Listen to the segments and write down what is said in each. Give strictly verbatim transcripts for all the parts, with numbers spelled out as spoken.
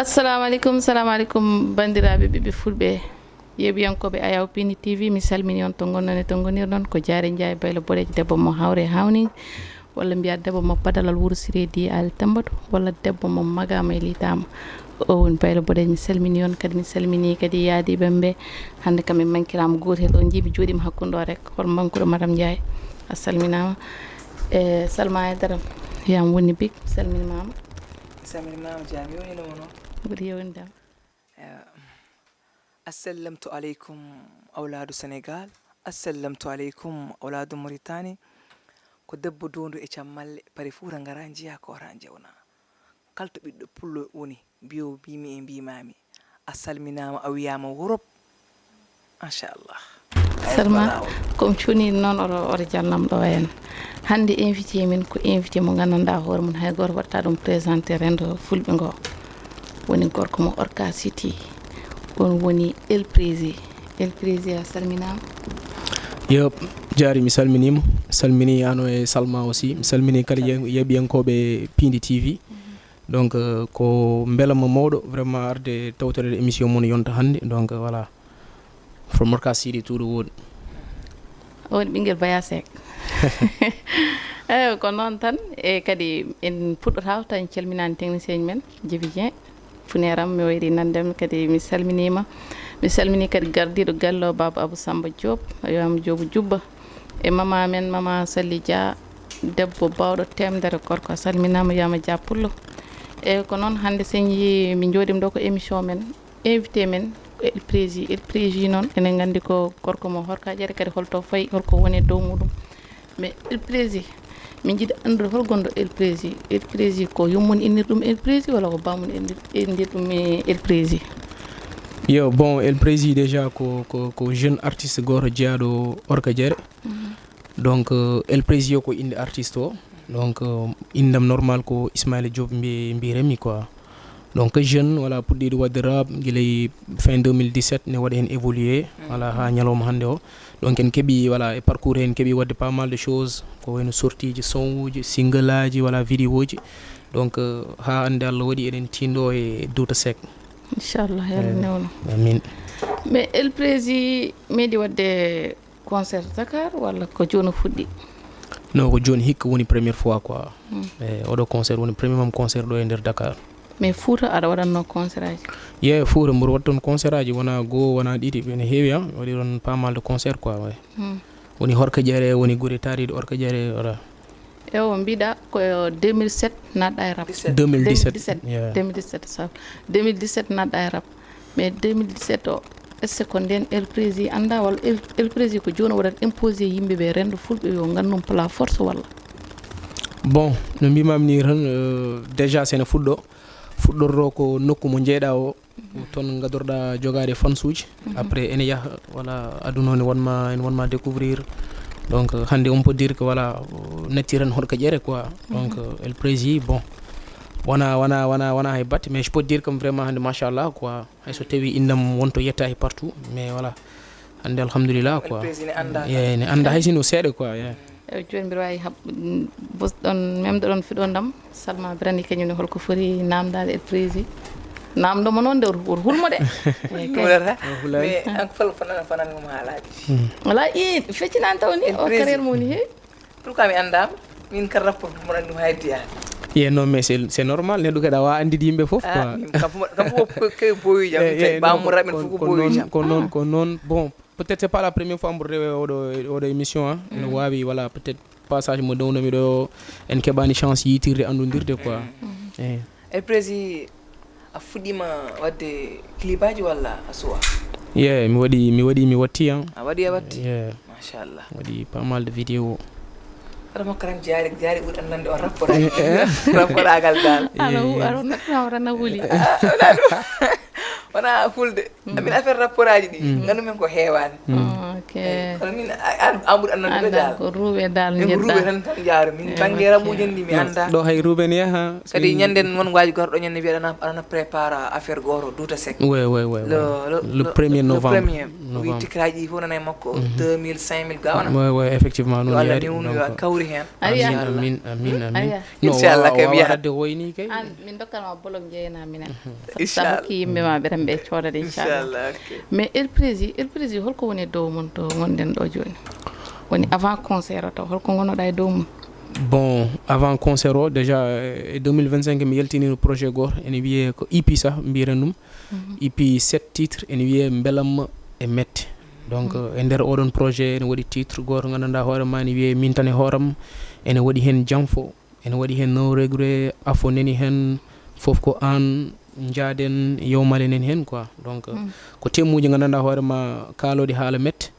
Assalamu aleykum, salamu aleykum, banndiraaɓe ɓiɓɓe fulɓe, yeeɓiyankooɓe Ayaw Pindi T V, mi salmini on to ngonnon e to ngonirɗon. Ko Jaare Njaay, Baylo Boɗeejo, debbo mo hawre hawni, walla mbiya debbo mo padalal wuro Siredi Ali Tambatu, walla debbo mo magama e liitaama. O woni Baylo Boɗeejo, mi salmini on, kadi mi salmini kadi yaadiiɓe am ɓe. Hannde kam en mankiraama gootel, on njiimi jooɗiima hakkunde o rek, hoto mankuɗo Madame Njaay. A salminaama. E Salma Aydara, yam woni big, salminimaama. Salminimaama, jaami woni no wono. Ɓuri yewndam. Assallamtu aleykum, awlaadu Senegaal. Assallamtu aleykum, awlaadu Mauritanie. Ko debbo doondu e cammalle, pari fuuta ngara njiya ko ora njewna. Kalto ɓiɗɗo pullo woni, mbiyo mbimi e mbimami. A salminaama, a wiyaama worop. Machallah. Salma, comme cuunii noon oto oto jalnam ɗo en. Hannde invité min ko invité mo nganndanɗaa hoore mum hay gooto waɗata ɗum présenté renndo fulɓe ngo. Woni gorko mo Orca City. On woni El Prési. El Prési, a salminaama. Yo, jaari, mi salminiima. Salmini ano e Salma aussi. Mi salmini kadi yeeɓiyankooɓe Pindi T V. Donc euh, ko mbelama mawɗo vraiment arde tawtoreede émission mon yonta hannde. Donc euh, voilà, from Orca City to the world. O woni ɓinngel Baya Seck. Eyo, ko noon tan. E kadi en puɗɗotaako tan en calminaani technicien men Djiby Dieng, funeeram, mi wayri nandem kadi mi salminiima. Mi salmini kadi gardiiɗo galle o, Baba Abou Samba Diop, yo am Diop jubba, e mama men, mama Sali Dia, debbo bawɗo temdere gorko, a salminaama, yama Dia Pullo. E ko noon hannde sen yi mi jooɗim ɗo ko émission men, invité men ko El Prési. El Prési noon enen nganndi ko gorko mo Horkajere, kadi holto fayi, holko woni e dow muɗum. Mais El Prési, min jiɗi anndude hol gonɗo El Prési. El Prési ko yummum innir ɗum El Prési walla ko bamum innir ɗum El Prési? Yo, bon, El Prési déjà ko, ko, ko jeune artiste gooto jeyaaɗo Orkajere. Donc euh, El Prési o ko innde artiste o. Donc euh, inndam normal ko Ismaila Diop mbi mbiremi quoi. Donc jeune, voilà, puɗɗiiɗo waɗde rap gila e fin deux mille dix-sept, ne waɗa heen évolué, voilà, haa ñalawma hannde o. Donc en keɓi, voilà, e parcours heen keɓi waɗde pas mal de choses, ko wayno sortie ji, son uji, single aji, voilà, vidéo ji. Donc euh, haa hannde Allah waɗi eɗen tindo e Douta Seck. Inchallah, yalla newno. Amin. Mais El Prési meeɗi waɗde concert Dakar walla ko jooni o fuɗɗi? Non, ko jooni hikka woni première fois quoi. E oɗo concert woni premier mam concert ɗo e nder Dakar. Mais Fouta aɗa waɗatno concert aji? Ye, Fouta mboɗo waɗi toon concert aji wona goo, wona ɗiɗi, ene heewi, a waɗi toon pas mal de concert quoi. Ouais. Woni Horkajere, woni gure taariɗe Horkajere, voilà. Ewo, mbiɗa ko deux mille sept naɗɗa e rap. Deux mille dix-sept. Yeah. Deux mille dix-sept, so deux mille dix-sept naɗɗa e rap. Mais deux mille dix-sept o, est ce que ko nden El Prési annda walla El, El Prési ko jooni o waɗat imposé yimɓe ɓe renndo fulɓe yo nganndu plat force walla? Bon, no mbimami ni tan, euh, déjà sene fuɗɗo fuɗɗorto ko nokku mo jeyɗa o, toon gadorɗa jogaade fansuji. Après ene yaha, voilà, aduna o ne wonma, ene wonma découvrir. Donc euh, hannde on peut dire que voilà, euh, natti tan Horkajere quoi. Donc euh, El Prési, bon, wona wona wona wona hay batte, mais je peux dire comme vraiment hannde machallah quoi. Hay so tawi innam wonto yetta e partout, mais voilà, hannde alhamdulillah quoi. Prési ne annda. Ye, ne annda hay sino seeɗa quoi, ye. Ewo, jooni mbiɗa waawi haɓ bosɗon memɗoɗon fiɗondam. Salma Birani kañum ne holko foti namdaade El Prési? Namdo mo noon nde woto hulmo de. Hulata. Mais an fal fanan fanan mo haalaaji. Wala i feccinani taw ni o carrière mo ni heewi. Pourquoi mi anndaama? Min kadi rapport mo ɗum haydi an. Ye, non, mais c'est c'est normal, neɗɗo kadi a wawa andude yimɓe fof quoi. Kam fof kam fof ko boyujam. Ɓammo raɓen fof ko boyujam. Ko noon, ko noon. Bon, peut-être c'est pas la première fois mboɗo rewe oɗo oɗo émission, hein. Ene wawi, voilà, peut-être passage mo dewnomi ɗo en keɓani chance yitirde, andudirde quoi. Eh. E Prési, a fuɗɗima waɗde clip aji walla a suwa? Ye, mi waɗi mi waɗi mi watti, hein. A waɗi a watti? Ye. Machallah. Waɗi pas mal de vidéo. Aɗa mokka tan jaari jaari ɓuri annande on rapporaagal dal. Alo alo neɗɗo wata na wuli. Wona fulde. Amin affaire rapporaaji ɗi ngandu men ko heewani. Ok. Kono min a- an an ɓuri annandude. Anda dal ko ruuɓe dal. Min ko ruuɓe njeɗɗa. Tan tan jaaro min. Eh, bangge ok. Ramuji en ndi mi anda. Ɗo hay ruuɓe ne yaha. Kadi ñande en won waaji gorɗo ñande wiya aɗana aɗana prépare affaire goto duuta sec. Oui, oui, oui, oui. Le, le, le premier novembre. Premier. Wi tikraji fof nana e makko deux mille cinq mille gawana. Oui, oui, effectivement. Yo Allah niwnu yo kawri hen. Amin, amin, amin. No, inchallah kay mi yahat. Waɗde woyni kay. An min dokkanma bolom jeyna minen. Sabu ki yimɓe ma ɓe tan ɓe coodata inchallah. Mais el prési el prési holko woni e dow mum to gonɗen ɗo joni? Woni avant concert o taw holko gonoɗa e dow mum? Bon, avant concert o déjà e deux mille vingt-cinq mi yaltinino projet goto ene wiyee ko E P sa mbiren ɗum. E P sept titre ene wiyee Belamma e Mette. Donc e nder oɗon projet ene waɗi titre goto gandanɗa hoore ma ene wiyee Min tan e hooram. Ene waɗi heen Janfo, ene waɗi heen No Regret, Afo nani heen, fof ko aan, njaaden, yowmale nani heen quoi. Donc ko thème uji gandanɗa hoore ma kaaloɗi haala mette.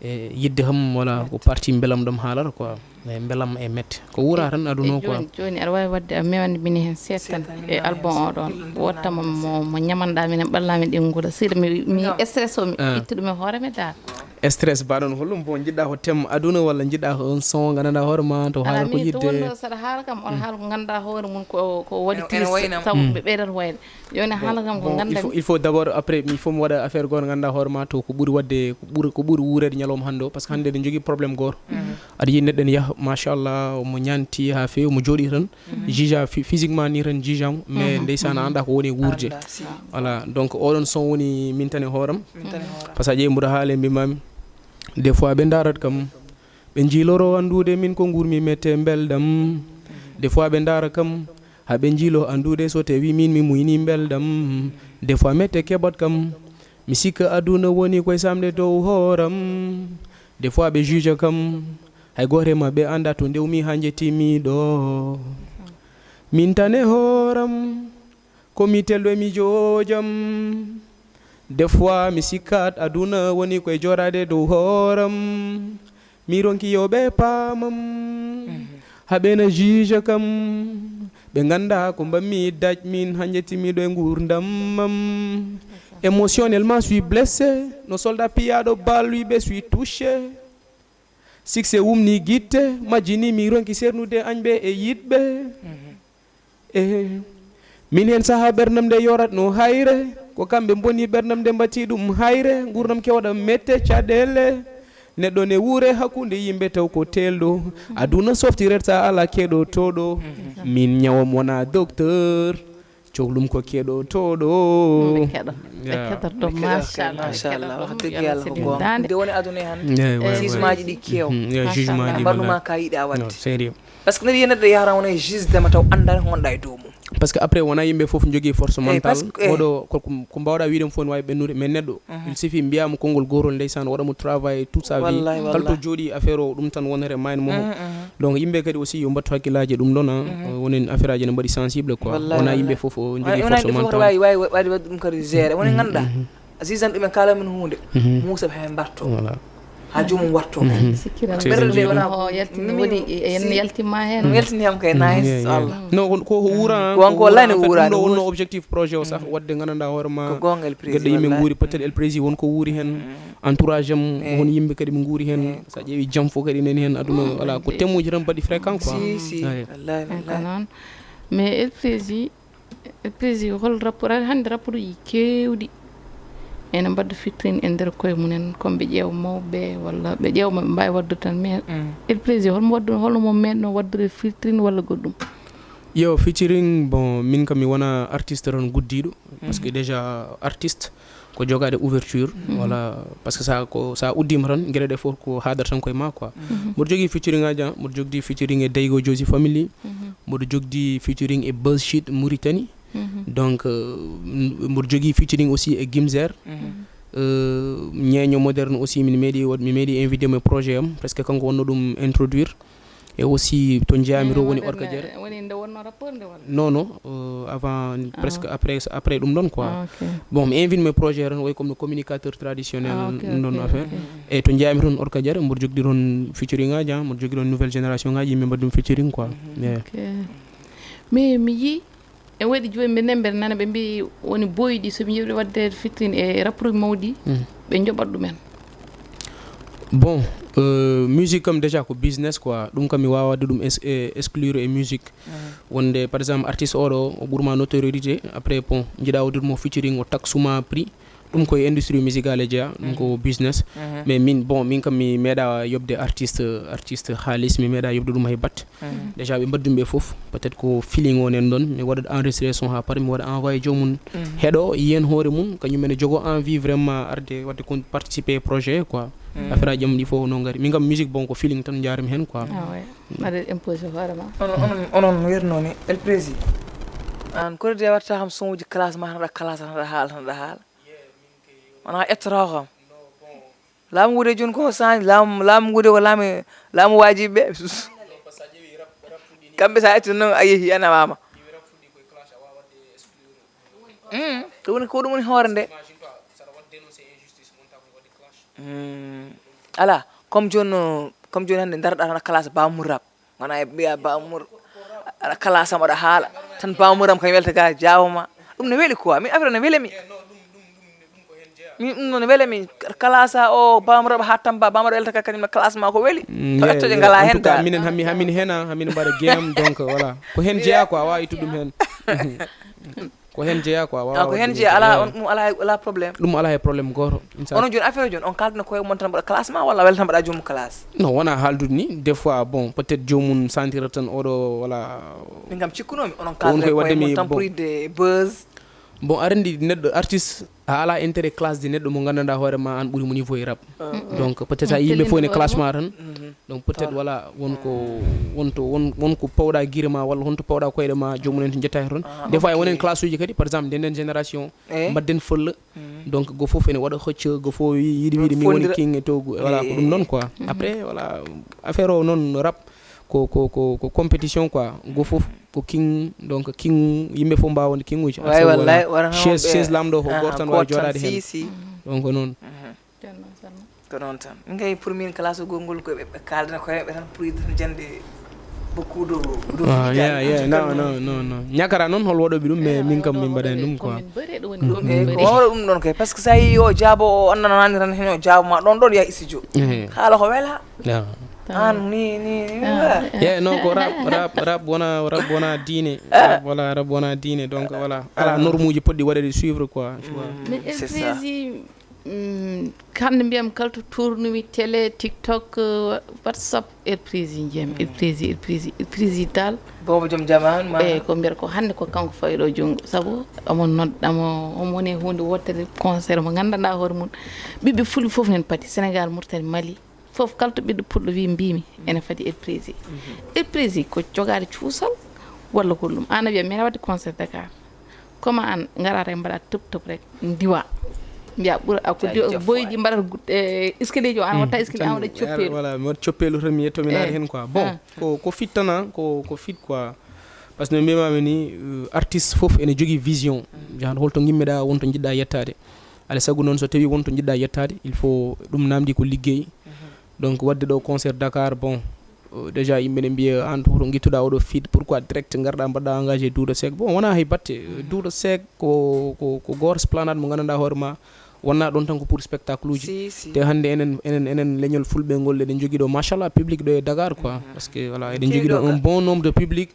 E yidde kam wala ko parti mbelam ɗam haalata quoi. E mbelam e mette ko wuura tan aduna o quoi. Joni joni aɗa wawi wadde a mewande mini heen seeɗa tan e album o ɗon wottama mo mo ñamanɗa minen ɓallami ɗinguɗa siɗa mi mi stress o mi itti ɗum e hoore mi dal. Stress mbaɗon holɗum bon jiɗɗa ko thème aduna walla jiɗɗa ko on son gandanɗa hoore ma to haalata ko yidde. Saɗa haala kam on haala ko ganduɗa hoore mum ko ko waɗi triste sabu ɓe ɓeydata wayde. Joni haala kam ko ganda il faut d'abord après il faut mi waɗa affaire goto ganduɗa hoore ma to ko ɓuuri wadde ko ɓuuri ko ɓuuri wuurede ñalawma hande o par ce que hande eɗen jogui problème goto. Aɗa yiɗi neɗɗo ene yaaha machallah omo ñanti ha fewi omo jooɗi tan. Jija physiquement ni tan jijamo mais ndeysana anda ko woni e wuurde. Voilà donc oɗon son woni Min tan e hooram. Par ce que a ƴeewi mboɗo haale mbimami des fois ɓe darat kam. Ɓe jiiloro anndude min ko nguurmi mette mbeldam. Des fois ɓe ndaara kam, haa ɓe jiilo anndude so tawii miin mi muynii mbeldam. Des fois mette keɓat kam, mi sikka aduna woni koye samde dow hooram. Des fois ɓe juge kam, hay gooto e maɓɓe anndaa to ndewmi haa njettiimi ɗo. Min tan e hooram. Ko mi telɗo e mi joojam. Des fois mi sikkat aduna woni koye jooɗaade dow hooram. Mi ronki yo ɓe paamam. Haa ɓe na juge kam. Ɓe ngannda ko mbaɗmi daaj min haa njettiimi ɗo e nguurndam am. Émotionnellement suis blessé. No soldat piyaaɗo bal wi ɓe suis touché. Succès wumni gitte majjini mi ronki sernude añɓe e yiɗɓe. Ehe. Min heen sahaa ɓernam nde yoratno hayre, ko kamɓe mboni ɓernam nde mbati ɗum hayre, nguurndam keewɗam mette caɗeele. Neɗɗo ne wuure hakkunde yimɓe taw ko teelɗo. Aduna softiret sa ala keɗotoɗo. Min ñawam wona docteur. Cohlum ko keɗotoɗo. Ɓe keɗo ɓe keɗoto machallah machallah wax dëgg yàlla ko goonga. Nde woni aduna e hannde. Jugemaaji ɗi keew. Jugemaaji mbaɗnuma ka yiɗa wadde. Sérieux. Par ce que neɗɗo yiya neɗɗo yahata wona e juge dema taw anndani ko gonɗa e dow mum. Par ce que après wona yimɓe fof jogui force mentale. Oɗo ko mbawɗa wiide mo fof ne wawi ɓennude mais neɗɗo il suffit mbiyama konngol gotol ndeysaan waɗa mo travail toute sa vie. Kala to jooɗi affaire o ɗum tan wonata e mind momo. Donc yimɓe kadi aussi yo mbattu hakkillaji e ɗum ɗon a wonen affaire aji ne mbaɗi sensible quoi. Wona yimɓe fof jogui force mentale wawi wawi waɗi waɗi ɗum kadi géré woni ganduɗa. Sisan ɗumen kala men hunde. Muusa ɓe hay mbatto. Ha joomum watto. Ɓerɗe ɗe wona o yaltini woni en yaltima hen. Yaltini ham kay nice Allah. Non ko ko wuura ko wonko lani wuurani wonno objectif projet o sah wadde gandanɗa hoore ma. Ko gonga el président gueɗɗe yimɓe nguuri peut-être el président wonko wuuri hen. Entourage am won yimɓe kadi ɓe nguuri hen. Sa ƴeewi jam fof kadi nani hen aduna ala ko temuji tan mbaɗi fréquent quoi. Si si wallahi wallahi. Mais el président Prési hol rapport aɗa hannde rapport uji keewɗi ene mbaɗa fitrin e nder koye mumen comme ɓe ƴeewa mawɓe walla ɓe ƴeewa maɓe mbaawi waɗdude tan mais el prési holmo waɗdu holno mo meeɗno waɗdude fitrin walla goɗɗum. Yo fitrin bon min kam mi wona artiste tan guddiiɗo parce que déjà artiste ko jogaade ouverture wala parce que sa ko sa uddima tan gere ɗe fof ko haadata tan koye ma quoi. Mboɗo jogii featuring aji an mboɗo jogdi featuring e Daygo Josi Family. Mboɗo jogdi featuring e Buzzshit Mauritanie. Donc mboɗo jogii featuring aussi e Gimzer. Ñeeño moderne aussi min meeɗi waɗ mi meeɗi invité mo e projet am presque kanko wonno ɗum introduire. E aussi to jeeyami to woni orka jere woni nde wonno rapport nde walla non non avant presque après après ɗum ɗon quoi. Bon mi invite mo e projet tan way comme no communicateur traditionnel ɗum ɗon affaire. E to jeeyami toon orka jere mboɗo jogdi toon featuring aji mboɗo jogdi toon nouvelle génération ngaji yimɓe mbaɗi ɗum featuring quoi. Mais mi yii en waɗi jooni ɓe nden mbeɗa nana ɓe mbi woni boyɗi somi yiɗi waɗde fitrin e rapport mawɗi ɓe joɓat ɗumen. Bon, euh, musique kam déjà ko business quoi. Ɗum kam mi wawa de ɗum es- eh, exclure e musique. Wonde par exemple artiste oɗo o ɓurma notoriété, après bon, jiɗa waɗude mo featuring, o taksuma prix. Ɗum koye industrie musicale e jeeya, ɗum ko business. Mais min, bon, min kam mi meeɗa yoɓde artiste, artiste haalis, mi meeɗa yoɓde ɗum hay batte. Déjà ɓe mbaɗdumi ɓe fof, peut-être ko feeling o nen ɗon, mi waɗa enregistré son ha paari, mi waɗa envoyé joomum heɗo, yiyen hoore mum, kañum ene jogo envie vraiment arde waɗde kon participer e projet quoi. Affaire aji am ɗi fof noon ngari. Min kam musique bon ko feeling tan njaarmi hen quoi. Ah ouais. Aɗa imposé hoore ma. Onon onon onon wernoo ni El Prési. An kodi de watta kam son uji classe ma tan aɗa classe tan aɗa haala tan aɗa haala. Wona ƴettotako kam. Laamu ngude jooni ko change laamu laamu ngude ko laamu laamu wajiɓe. Kamɓe sa ƴetti noon a yeehi a nawama. Mm, ko woni ko ɗum woni hoore nde. Mm, ala comme jooni no comme jooni hannde darɗa tan a classe bamum rap wona e mbiya bamum aɗa classe am aɗa haala tan bamum ram kañ welta ga jawoma. Ɗum ne weeli quoi min affaire ne weeli mi. Min ɗum noon weeli mi. Classe o bamum ram ha tamba bamum aɗa welta ga kañum classe ma ko weeli. To ettoje ngala hen da. Minen hami hamin hena hamin mbaɗa game donc voilà, ko hen jeeya quoi, a wawi ittude ɗum hen. Ko hen jeeya quoi, wawa Ah, ko hen jeeya ala on ɗum ala ala problème. Ɗum ala e problème goto. Onon joni affaire joni on kaldina koye mon tan mbaɗa classe ma walla wela tan mbaɗa joomum classe? Non, wona haaldude ni, des fois bon peut-être joomum sentira tan oɗo wala. Min kam cikkunomi onon kaldina koye mon tan pour yidde buzz. Bon, arendi neɗɗo artiste a ala intérêt classe de neɗɗo mo gandanɗa hoore ma an ɓuuri mo niveau e rap. Donc peut-être a yimɓe fof ene classe ma tan. Donc peut-être voilà wonko wonto won wonko pawɗa guire ma walla honto pawɗa koyɗe ma joomum en to jettaki toon. Des fois e wonen classe uji kadi par exemple ndenden génération mbaɗden folle. Donc go fof ene waɗa hocca go fof yiɗi wiide mi woni king e to voilà ko ɗum noon quoi. Après voilà affaire o noon rap ko ko ko ko compétition quoi. Go fof ko king donc king yimɓe fof mbawa wonde king uji. Chaise chaise lamɗo ko goto tan wawi joɗade hen. Donc noon. Ko noon tan ngay pour min classe gongol ko ɓe kaldana koyeɓe tan pour yidde tan jande beaucoup de yeah yeah non non non non ñakara noon hol waɗoɓe ɗum mais min kam min mbaɗani ɗum quoi. Ko wawra ɗum ɗon kay par ce que sa yi o jaabo o annanani tan hen o jaabo ma ɗon ɗon yaha studio. Haala ko wela. An ni ni ni ye non ko rap rap rap wona rap wona diine. Voilà rap wona diine donc voilà ala normuji poɗɗi waɗede suivre quoi. Mais c'est ça. Hannde mbiyam kala to tournumi télé tiktok, whatsapp, elprisi njiyam elprisi elprisi elprisi dal. Boobo joom jaman ma. Eyi ko mbiyata ko hannde ko kanko fawiɗo junngo sabu omo nodda omo omo woni e huunde wottere concert mo nganndanɗaa hoore mum. Ɓiɓɓe fulɓe fof nen pati sénégal murtani mali. Fof kala to ɓiɗɗo pulɗo wi mbimi ene fadi elprisi. Elprisi ko jogaade cuusal walla ko ɗum an a wiya mbiɗa waɗde concert dakar. Comment an ngarata e mbaɗa top top rek ndiwa mbiya ɓura ko boyji mbaɗata escalier o an watta escalier an waɗa coppelu. Voilà mi waɗa coppelu tan mi yetto mi naati hen quoi bon ko ko fit tan ko ko fit quoi. Par ce que no mbimami ni artiste foof ene jogui vision. Jahan holto guimmeɗa wonto jiɗɗa yettade. Alay sago noon so tawi wonto jiɗɗa yettade il faut ɗum namdi ko liggey. Donc wadde ɗo concert dakar bon. Déjà yimɓe ne mbiya an to guittuɗa oɗo feat pourquoi direct garɗa mbaɗɗa engagé Douta Seck bon wona hay batte. Douta Seck ko ko ko goto planade mo gandanɗa hoore ma. Wonna ɗon tan ko pour spectacle uji te hannde enen enen enen leñol fulɓe ngol eɗen jogui ɗo machallah public ɗo e dakar quoi. Parce que voilà eɗen jogui ɗo un bon nombre de public.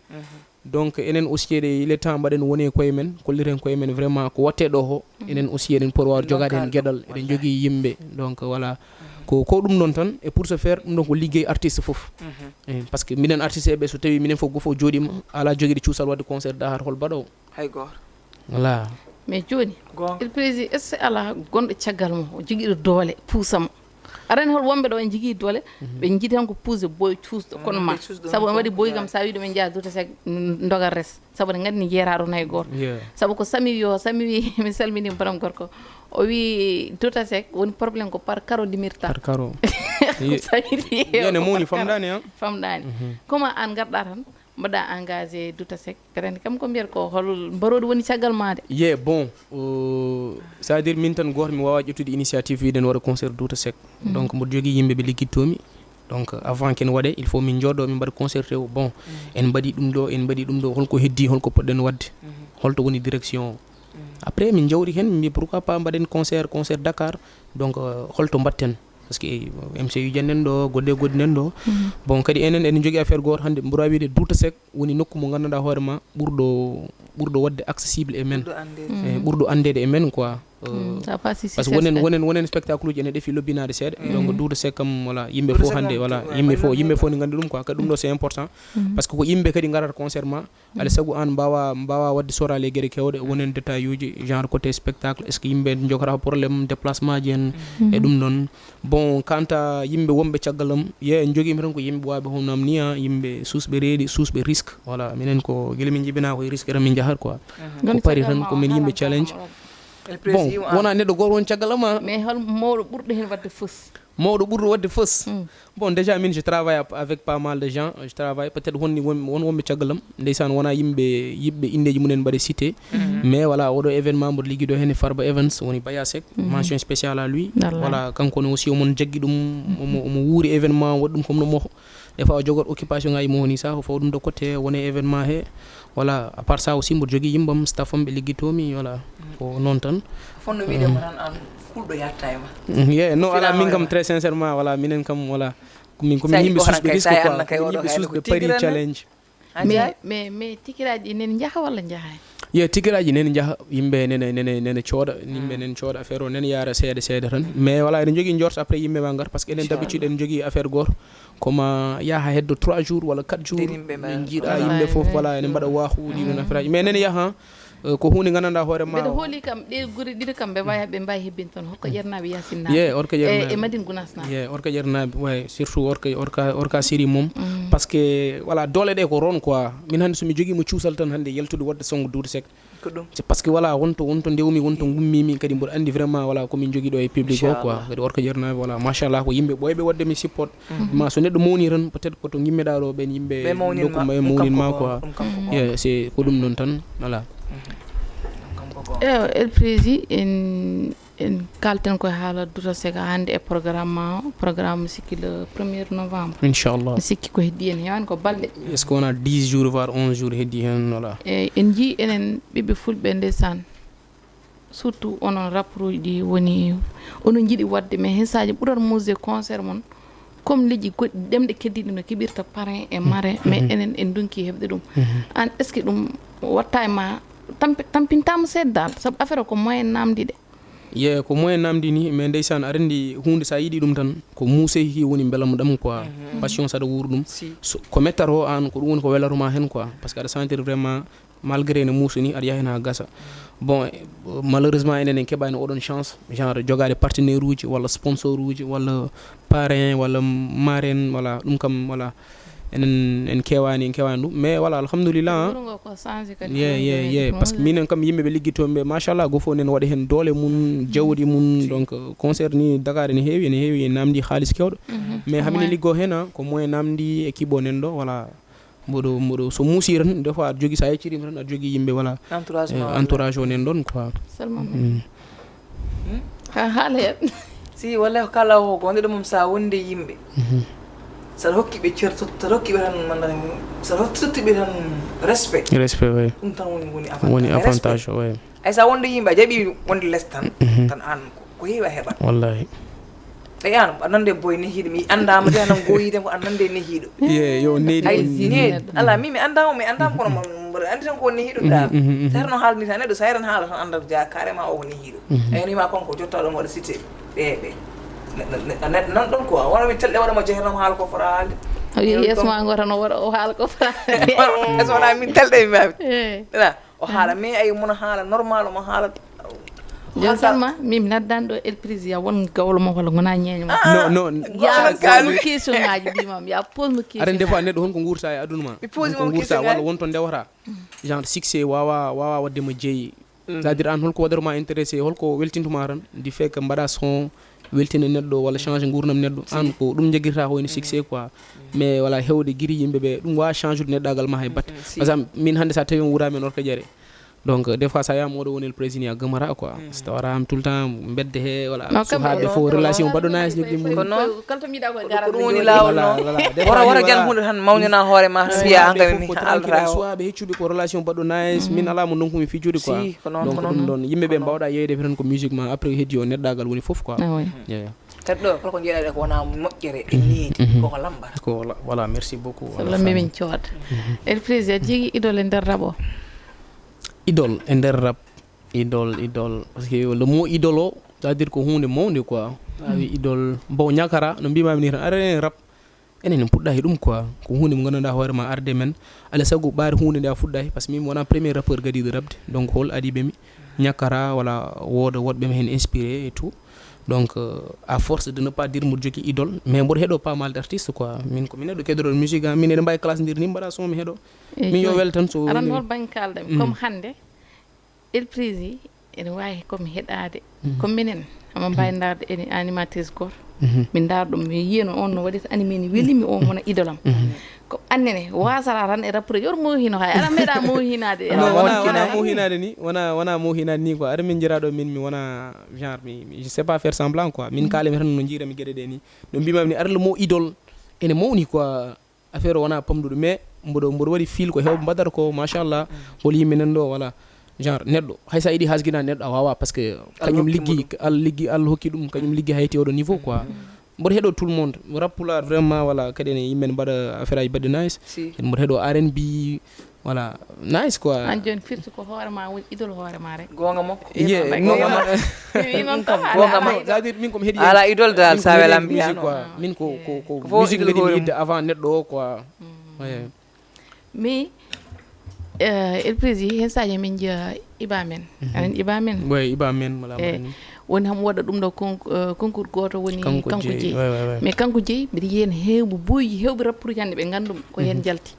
Donc enen aussi eɗe il est temps mbaɗen woni e koye men kolliren koye men vraiment ko watte ɗo ho. Enen aussi eɗen poti wawde jogade hen gueɗal eɗen jogui yimɓe donc voilà. Ko ko ɗum ɗon tan et pour ce faire ɗum ɗon ko liggey artiste foof. Par ce que minen artiste eɓe so tawi minen foof gofo joɗima ala joguiɗo cuusal wadde concert dahar hol mbaɗowo? Hay goto. Voilà. Mais joni elprisi est ce que ala gonɗo caggal mo o joguiɗo doole puusamo? Arani hol wonɓe ɗo en jogui doole ɓe jiidi tan ko puuse boy cuusɗo kono ma sabu en waɗi boy kam sa wiɗo men jeeya Douta Seck dogal res sabu ne gandi jeeraɗo nayi goto. Sabu ko sami wi o sami wi mi salmini borom gorko o wi Douta Seck woni problème ko par caro limirta. Par caro. Yene mawni famdani a famdani. Comment an garɗa tan mbaɗa engagé Douta Seck? Aɗa anndi kam ko mbiyata ko hol mbaroɗo woni caggal ma de? Ye bon, c'est à dire min tan goto mi wawa ƴettude initiative wiɗen waɗa concert Douta Seck. Donc mboɗo jogui yimɓe ɓe liggittomi. Donc avant ken waɗe il faut min jooɗo min mbaɗa concert o bon en mbaɗi ɗum ɗo en mbaɗi ɗum ɗo holko heddi holko poɗɗen wadde? Holto woni direction o? Après min jawri hen min mbi pourquoi pas mbaɗen concert concert dakar. Donc holto mbatten? Parce que M C U jan nen ɗo, goɗɗe goɗɗi nen ɗo. Bon, kadi enen eɗen jogii affaire gooto hannde, mboɗo wiide Douta Seck woni nokku mo nganndanɗaa hoore ma ɓurɗo, ɓurɗo waɗde accessible e men. Eh, ɓurɗo anndeede e men quoi. Euh, parce que wonen, wonen, wonen spectacle uji ene ɗefi lobbinaade seeɗa. Donc Douta Seck kam, voilà, yimɓe fof hannde, voilà, yimɓe fof, yimɓe fof ne nganndi ɗum quoi. Kadi ɗum ɗo c'est important. Parce que ko yimɓe kadi ngarata concert ma. Alaa sago aan mbaawa, mbaawa waɗde soraale e geɗe keewɗe, wonen détail uji, genre côté spectacle, est-ce que yimɓe njogata problème déplacement ji en e ɗum ɗon. Bon, quant à yimɓe wonɓe caggal am, ye en jogiima tan ko yimɓe waawɓe hono am ni, ah, yimɓe suusɓe reeɗi, suusɓe risque. Voilà, minen ko gila min njibinaa ko e risque tan min njahata quoi. Ko pari tan ko min yimɓe challenge. Bon, wonaa neɗɗo gooto won caggal am, ah. Mais hol mawɗo ɓurɗo heen waɗde fos? Mawɗo ɓurɗo waɗde fos? Bon, déjà, min, je travaille ap-, avec pas mal de gens. Je travaille peut-être won, won, won wonɓe caggal am. Ndeysaan, wonaa yimɓe, yiɗɓe inndeeji mumen mbaɗe cité. Mais voilà, oɗo événement mboɗo liggido heen e Farba Events, woni Baya Seck. Mention spéciale à lui. Voilà, kanko ne aussi, omon jaggi ɗum, omo, omo wuuri événement, waɗi ɗum comme no mo. Des fois, o jogot occupation ngaji mo woni saha, o fawa ɗum ɗo côté, woni événement he. Voilà, à part ça aussi, mboɗo jogii yimɓam, staff am, ɓe liggitoomi, voilà. Ko noon tan. Fonno wiide mo tan an, kulɗo yatta e ma. Mm, yeah, non, ala min kam, très sincèrement, voilà, minen kam, voilà. Ko min, ko min yimɓe suusɓe risque quoi, ko min yimɓe suusɓe pari challenge. Mais, mais, mais tikiraaji nene njaha walla njahaani? Ye, tikiraaji nene njaha, yimɓe nene, nene, nene cooda, yimɓe nene cooda affaire o, nene yaara seeɗa, seeɗa tan. Mais voilà, eɗen jogii njorto après yimɓe ma ngar, parce que enen d'habitude eɗen jogii affaire gooto. Ko ma yaha heddo trois jours walla quatre jours, min njiiɗa yimɓe fof, voilà, ene mbaɗa waahu, ɗi ɗon affaire aji. Mais nene yaha, euh, ko huunde nganndanɗaa hoore ma. Mbeɗa hooli kam, ɗe gure ɗiɗi kam, ɓe mbawi, ɓe mbawi hebbin toon. Hokka ƴernaaɓe Yaasin Naaɓe. Ye, Orka ƴernaaɓe. E Madine Gunaas Naaɓe. Ye, Orka ƴernaaɓe, way, surtout Orka, Orka, Orka Siri mum. Parce que, voilà, doole ɗe ko ron quoi. Min hannde so mi jogii mo cuusal tan hannde yaltude waɗde sonngo Douta Seck. Ko ɗum. C'est parce que, voilà, wonto, wonto ndewmi, wonto ngummimi, kadi mboɗo anndi vraiment, voilà, ko min jogii ɗo e public o quoi. Kadi Orka ƴernaaɓe, voilà, machallah, ko yimɓe ɓooyɓe waɗde mi support. Ma so neɗɗo mawni tan, peut-être ko to ngimmeɗaa ɗo ɓen yimɓe ɓe mawnin ma, ɓe mawnin ma quoi. Yeah, c'est ko ɗum ɗon tan, voilà. Eyo, El Prési, en, en kalten koye haala Douta Seck hannde e programme ma o, programme sikki le premier novembre. Inchallah. Mi sikki ko heddi en heewani ko balɗe. Est-ce que wona dix jours, voire onze jours heddi heen, voilà. E, en njii enen ɓiɓɓe fulɓe ndeysaan. Surtout onon rapport uji ɗi woni, onon njiɗi waɗde, mais heen saaji ɓurat muse concert mon, comme leƴƴi goɗɗi ɗemɗe keddiiɗe no keɓirta parrain e marraine, mais enen en ndonki heɓde ɗum. An, est-ce que ɗum watta e ma, tampi-, tampintaama seeɗa dal, sabu affaire o ko moyen namdi de? Ye, ko moyen namdi ni, mais ndeysaan, aɗa anndi huunde so a yiɗi ɗum tan, ko muse ki woni mbelamu ɗam quoi. Passion saɗa wuuru ɗum. So, ko mettata o an, ko ɗum woni ko welata ma heen quoi. Parce que aɗa sentir vraiment, malgré ne muusi ni, aɗa yaha heen haa gasa. Bon, eh, malheureusement, enen en keɓaani oɗon chance, genre jogaade partenaire uji walla sponsor uji walla parrain walla marraine, voilà, ɗum kam, voilà. Enen en keewaani, en keewaani ɗum. Mais voilà, alhamdulillah, hein. Wuro ngo ko changé kadi. Ye, ye, ye. Parce que minen kam yimɓe ɓe liggitoomi ɓe, machallah, goo fof enen waɗa heen doole mum, jawdi mum. Donc, euh, concert ni Dakar ene heewi, ene heewi, ene namdi haalis keewɗo. Mais hamin liggo heen, ah, ko moyen namdi e kibo nen ɗo, voilà. Mboɗo, mboɗo, so muusi tan, des fois aɗa jogii, so a yecciriima tan, aɗa jogii yimɓe, voilà. Entourage ma, eh, walla entourage o nen ɗon, quoi. Seulement. Mm. Hmm? Ha, haala heen. Si, wallay ko kala o, ko wonde ɗum, so a wondi e yimɓe. Mhm. So aɗa hokki ɓe cer-, so, so aɗa hokki ɓe tan, man, so aɗa hokki, totti ɓe tan respect. Respect, oui. Ɗum tan woni, woni avantage. Woni avantage, oui. Ay, so a wondi e yimɓe, a jaɓi wonde les tan, mhm, tan aan ko, ko heewi a heɓat. Wallahi. Eyi, aan, aɗa nande boy nehiiɗo, mi anndaama de, aɗa gooyiide ko aɗa nande nehiiɗo. Ye, yo needi. Ay, needi. Ala, mi, mi anndaama, mi anndaama, kono mo, mboɗo anndi tan ko nehiiɗo, mhm, dal. Mhm, mhm. So heen no haalni tan, neɗɗo, so heen haala tan, annda ja, carrément o ko nehiiɗo. Mhm. Eyi, ni ma kon ko jotta ɗo, mboɗo cité ɓe, ɓe. Ne-, ne-, ne-, ne-, nan ɗon quoi, wona mi telɗe waɗa mo jeehe, no haala ko fota haalde. O yehi yeeso ma, ngoo tan o waɗa, o haala ko fota. Wona, so wonaa min telɗe mi mbawi. Eh. Ala. O haala, mais ay, mono haala normal, omo haala. Yo, Salma, min mi naddan ɗo El Prési, ya won gawlo mo walla wona ñeeño mo. Ah, non, non. Ya pose mo question ngaji, mbima, ya pose mo question. Aɗa anndi, des fois neɗɗo, honko nguurta e aduna ma? Mi pose mo question ngaji. Honko nguurta, walla won to ndewata. Genre succès wawa, wawa wadde mo jeeyi. Mm. C'est-à-dire, an, holko waɗata ma intéressé, holko weltintuma tan, du fait que mbaɗa son, weltina neɗɗo walla change nguurndam neɗɗo, an ko ɗum jaggirta ko woni succès quoi. Mais wala hewde giri yimɓe ɓe, ɗum wawa change ude neɗɗagal ma hay batte. Par exemple, min hannde, sa tawi on wuraama en Orka Jare, donc des fois sa yiyama oɗo woni El Prési ni, a gamata quoi. So tawa am tout le temps mbedde he, wala suhaaɓe fof relation mbaɗɗo nice, joggi mum. Ko noon. Kala to mbiɗa ko gara ko ɗum woni lawol noon. Wara, wara jan hunde tan, mawnina hoore ma, tan mbiya an kay mi alra o. Suhaaɓe heccuɓe ko relation mbaɗɗo nice, min ala mo ndonkumi fijude quoi. Si, ko noon, donc ko noon. Ɗum ɗon, yimɓe ɓe mbawɗa yeeyde tan ko musique ma, après heddi o neɗɗagal woni fof quoi. Ah, oui. Yeah, yeah. Neɗɗo kala ko jeeɗaɗe ko wona moƴƴere e needi, koko lambata. Ko la- voilà, merci beaucoup. So lambi min cooda. El Prési, a jigi idol e nder rap o? Idol e nder rap. Idol, idol, parce que le mot idol o, c'est-à-dire ko hunde mawnde quoi. Awi idol, bon, ñakara no mbimami ni tan, aɗa rap. Enen en puɗɗa e ɗum quoi. Ko hunde mo ganduɗa hoore ma arde men. Ala sago ɓaari hunde nde a fuɗɗa e, parce que min mi wona premier rappeur gadiɗo rabde. Donc hol adi ɓe mi ñakara wala wooda woɗɓe mi hen inspiré et tout. Donc euh, à force de ne pas dire mboɗo jogui idol, mais mboɗo heɗo pas mal d'artistes quoi. Min ko min heɗo kedoɗon musique am, min eɗen mbawi classe ndir ni mbaɗa son mi heɗo. Min yo wel tan so aran woni hol banggal ɗem comme hande El Prési ene wawi comme heɗade comme minen ama mbawi darde ene animatrice goto. Min dar ɗum mi yiyano on no waɗi to animé ni welimi on wona idolam. Ko annene wasata tan e rappeur yo mo hino hay ara meɗa mo hinade. Non, wona wona mo hinade ni, wona wona mo hinade ni quoi. Ara min jiraɗo min mi wona genre mi mi- je sais pas faire semblant quoi. Min kalimi tan no jirami gueɗe ɗe ni. No mbimami ni ara le mot idol ene mawni quoi. Affaire o wona pamduɗo mais mboɗo mboɗo waɗi fil ko hewɓe mbaɗata ko machallah. Hol yimɓe nan ɗo voilà. Genre neɗɗo haysa yiɗi hasgina neɗɗo a wawa parce que kañum liggi. Allah hokki ɗum kañum liggi hayti oɗo niveau quoi. Mboɗo heɗo tout le monde rap pulaar vraiment voilà kadi ene yimɓe ne mbaɗa affaire aji baɗɗe nice. Kadi mboɗo heɗo rnb. Voilà, nice quoi. An joni firti ko hoore ma woni idol hoore ma rek. Gonga makko. Ye non non. Mi wi noon tawa gonga makko, c'est-à-dire min komi heɗi ala idol dal sa welam mbiya quoi. Min ko ko ko musique ngadi mi yidde avant neɗɗo o quoi. Mais euh, El Prési hen saji min jeeya iba men anen iba men. Ɓoye iba men mala mani. Woni ham waɗa ɗum ɗo concours goto woni kanko jeeyi. Mais kanko jeeyi mbiɗa yiyen hewɓe boyi hewɓe rappuruji hande ɓe gandum ko hen jalti.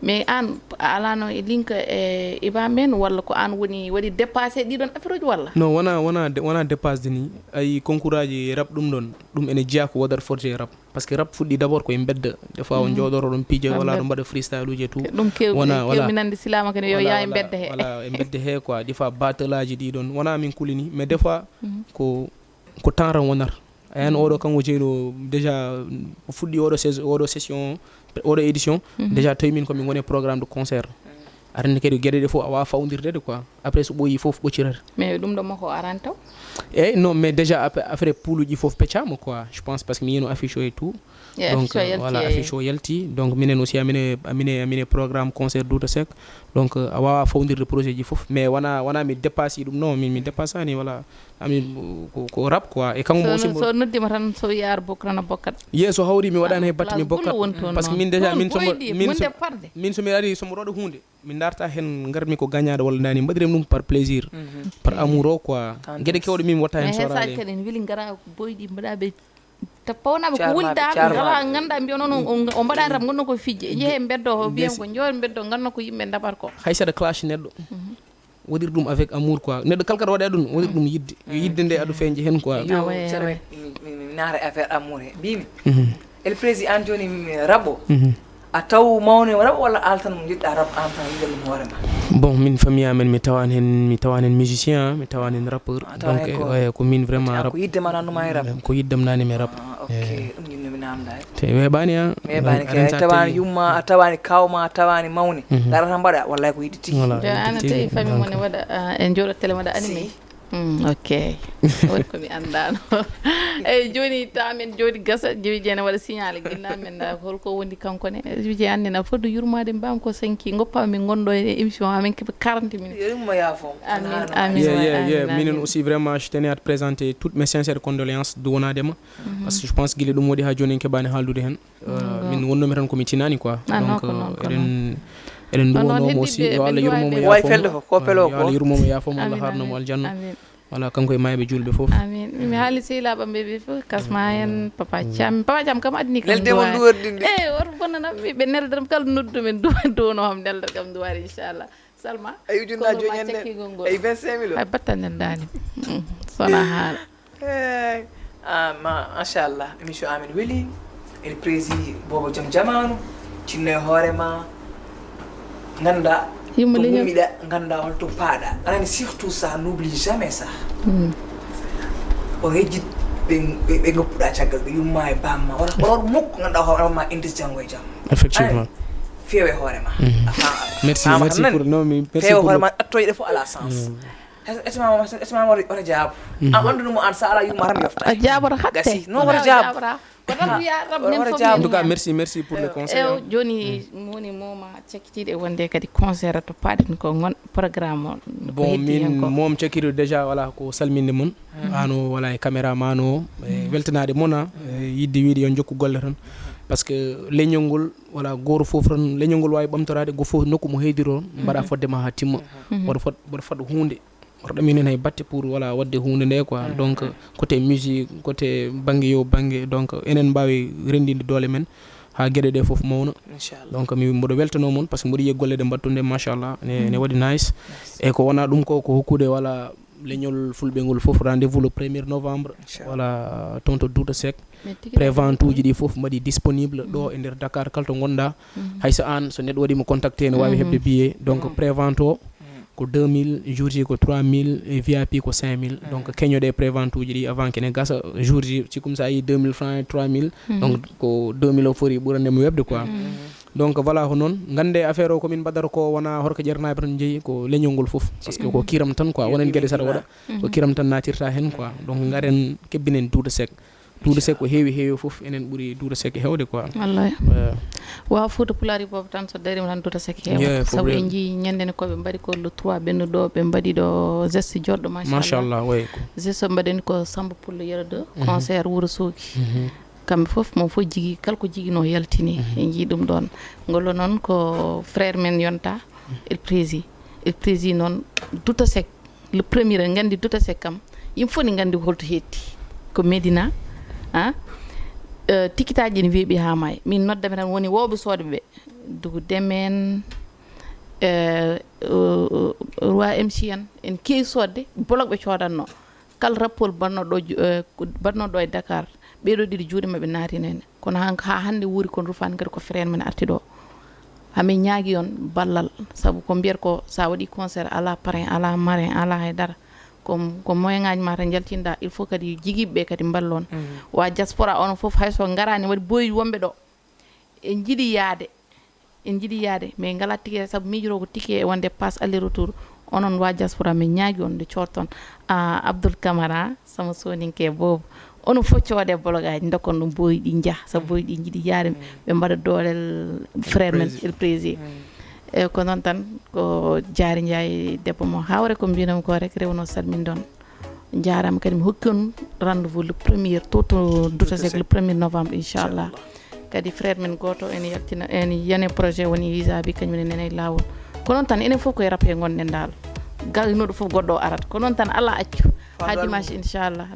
Mais an a alano e linka e iba men walla ko an woni waɗi dépassé ɗiɗon affaire uji walla? Non, wona wona wona dépassé ni. Ayi concours aji rap ɗum ɗon ɗum ene jeeya ko waɗat forte rap. Parce que rap fuɗɗi d'abord koye mbedda. Des fois o jooɗoro ɗum piija wala ɗum mbaɗa freestyle uji e tout. Ɗum kewmi nandi silama kene yo yaa e mbedda he. Voilà e mbedda he quoi des fois battle aji ɗi ɗon wona min kulini mais des fois ko ko temps ran wonata. A yani oɗo kanko jeeyɗo déjà o fuɗɗi oɗo saison oɗo session oɗo édition. Déjà tawi min komin goni e programme de concert. Arande kadi gueɗe ɗe fof a wawa fawdirde de quoi. Après so ɓooyi fof ɓoccirata. Mais ɗum ɗo makko aran taw? Eyyi non mais déjà après pouluji fof peccama quoi je pense parce que mi yino affiche o et tout. Donc voilà affiche o yalti donc minen aussi amine amine amine programme concert douta sec. Donc a wawa fawdirde projet ji fof mais wona wona mi dépasse ɗum non min mi dépassani voilà. Amin ko rap quoi e kanko aussi so noddima tan so yar bokrana bokkat. Ye so hawri mi waɗani hay batte mi bokkat. Parce que min déjà min somo min min somi ari somo roɗo hunde. Min darta hen garmi ko gagnade walla nani mbaɗiren ɗum par plaisir. Par amour o quoi. Gueɗe kewɗe min mi watta hen sorale kadi en weli gara boyɗi mbaɗaɓe. Tappa wona ɓe ko wuli dal ala ganduɗa mbiya noon o mbaɗani rap gonno ko fijje jeehe beddo o mbiyan ko joor beddo ganno ko yimɓe dabar ko. Hay saɗa clash neɗɗo. Waɗir ɗum avec amour quoi neɗɗo kala kaɗa waɗa ɗum waɗir ɗum yidde yo yidde nde aɗa feñje hen quoi. Yo mi naata affaire amour he mbimi. El prési an joni rap o a taw mawni rap walla altan mo jiɗɗa rap an tan yiɗan ɗum hoore ma? Bon min famille amen mi tawan hen mi tawan hen musicien mi tawan hen rappeur donc e ko min vraiment rap ko yidde ma nannuma e rap. Ko yiddam nani mi rap. Ok ɗum jinnomi namda e te weɓani a weɓani kay a tawani yumma a tawani kawma a tawani mawni gara tan mbaɗa wallay ko yiɗi tigi. Voilà joni an a tawi famille mon e waɗa en jooɗo télé waɗa animé. Ok. Woni ko mi anndano. Eyyi joni tamen joni gasa jiwije ene waɗa signal ginna men holko woni kanko ne jiwije annena fodde yurmade mbam ko sanki goppa min gondo e émission amen keɓe quarante minutes. Yurmo yafo. Amin amin. Ye ye ye minen aussi vraiment je tenais à te présenter toutes mes sincères condoléances duwanadema. Parce que je pense guila ɗum waɗi ha joni en keɓani haaldude hen. Min wonnomi tan komi tinani quoi donc eɗen eɗen duwanomo aussi yo allah yurmomo yafo yo allah yurmomo yafomo allah harnomo aljanna. Voilà kanko e mayɓe julɓe foof. Amin mi haali sehilaɓam ɓe ɓe foof kasma hen papa cam papa cam kam adni kam duwade e woto bonnanam ɓe neldanam kala noddumen duwano ham neldata kam duwade inchallah. Salma ay ujunnaji joñen nden ay vingt cinq mille ay batta nden dani. Sona haala. Eyyi ah, ma machallah émission amen weli. El prési bobo joom jamanu tinno e hoorema. Ganda yumma leñol miɗa ganda holto paaɗa anani surtout ça n'oublie jamais ça. O hejjit ɓe ɓe goppuɗa caggal ɓe yumma e bamma wala wala mukko ganda hoorema indis janngo e jam. Effectivement. Feewe hoorema. Merci merci pour non mi merci pour feewe hoorema attoyɗe fof ala sens. Esma esma wara wara jaabo. An anndude mo an, so alaa yumma tan mi yofta. A jaabora hatte. Gasi. Non, wara jaabo. Ko tan wiya rab men fof. En tout cas, merci, merci pour le conseil. Ew, joni woni moma cakkitiiɗe wonde kadi concert to paaɗen ko ngon programme o. Bon, min mom cakkitiiɗo déjà, voilà, ko salminde mon. Ano, voilà, e caméraman o, e weltanaade mon, a, e yidde wiide yo jokku golle tan. Parce que leñol ngol, voilà, gooto fof tan, leñol ngol waawi ɓamtoraade, go fof nokku mo heediri on, mbaɗa fodde ma haa timma. Mboɗo fot-, mboɗo faɗa huunde. Oto ɗamin en hay batte pour, voilà, waɗde huunde nde quoi. Donc, côté musique, côté bannge yo bannge, donc, enen mbaawi renndinde doole men haa geɗe ɗe fof mawna. Inchallah. Donc, mi mboɗo weltanoo mon, parce que mboɗo yiya golle ɗe mbaɗton ɗe, machallah, ne, ne waɗi nice. E ko wona ɗum ko, ko hokkude, voilà, leñol fulɓe ngol fof rendez-vous le premier novembre. Inchallah. Voilà, toon to Douta Seck. Prévente uji ɗi fof mbaɗi disponible ɗo e nder Dakar, kala to ngonɗa. Hay so an, so neɗɗo waɗi mo contacté, ne waawi heɓde billet. Donc, prévente o, ko deux mille, jour ji ko trois mille, e V I P ko cinq mille. Donc, keñoɗe prévente uji ɗi avant kene gasa, jour ji, si comme ça yi deux mille francs e trois mille. Donc, ko deux mille o fori ɓurande mo weɓde quoi. Donc, voilà, ko noon. Ngannde affaire o ko min mbaɗata ko wona horko ƴernaaɓe tan jeyi, ko leñol ngol fof. Parce que ko kiram tan quoi, wonen geɗe saɗa waɗa. Ko kiram tan natirta hen quoi. Donc, ngaren kebbinen Douta Seck. Douta Seck ko heewi heewi fof, enen ɓuri Douta Seck heewde quoi. Wallay. Waaw, Fouta Pulaar boobu tan, so darima tan Douta Seck heewa. Sabu en njii ñande ne ko ɓe mbaɗi ko le trois ɓennuɗo, ɓe mbaɗi ɗo geste joɗɗo, machallah. Machallah, way ko. Geste mbaɗen ko Samba Pullo Yero deux, concert Wuro Soogi. Kamɓe fof, mo fof jigi, kala ko jigino yaltini. En njii ɗum ɗon. Ngol noon ko frère men yonta, El Prési. El Prési noon, Douta Seck. Le premier, en nganndi Douta Seck kam, yimɓe fof ne nganndi holto hetti. Ko Medina, a, eh, tikitaaji ene weeɓi haa maayi. Min noddami tan woni wooɓe soodɓe ɓe. Dugu Demen, eh, eh, Roi M C en, en keewi soodde, bolok ɓe coodanno. Kala rapport mbaɗno ɗo, eh, mbaɗno ɗo e Dakar, ɓeeɗo ɗiɗi juuɗe maɓɓe naatino heen. Kono han-, haa hannde wuuri kono rufaani kadi ko frère men arti ɗo. Hamin ñaagi on ballal, sabu ko mbiyata ko sa waɗi concert, ala parrain, ala marrain, ala hay dara. Ko, ko moyen ngaji ma tan njaltinɗa, il faut kadi jigiɓe ɓe kadi mballon. Wa diaspora on fof hay so ngarani, waɗi boyi wonɓe ɗo. En jiɗi yaade, en jiɗi yaade, mais ngala ticket, sabu miijoro ko ticket e wonde passe aller retour. Onon wa diaspora, min ñaagi on nde coodton. A, Abdoul Camara, sama soninke boobu. Onon fof coode bologaaji, ndokkon ɗum boyi ɗi njaha, sabu boyi ɗi njiɗi yaade, ɓe mbaɗa doolel frère men, El Prési. E ko noon tan, ko Jaari Njaay debbo mo Hawre, ko mbinam ko rek rewno salmin ɗon. Jaaraama kadi, mi hokki on rendez-vous le premier to, to Douta Seck le premier novembre, inchallah. Kadi frère men gooto ene yaltina, ene yani projet woni visa bi, kañum ne nene e laawol. Ko noon tan, enen fof koye rappe ngonɗen dal. Gaynuɗo fof goɗɗo o arat. Ko noon tan, Allah accu. Haa dimanche, inchallah.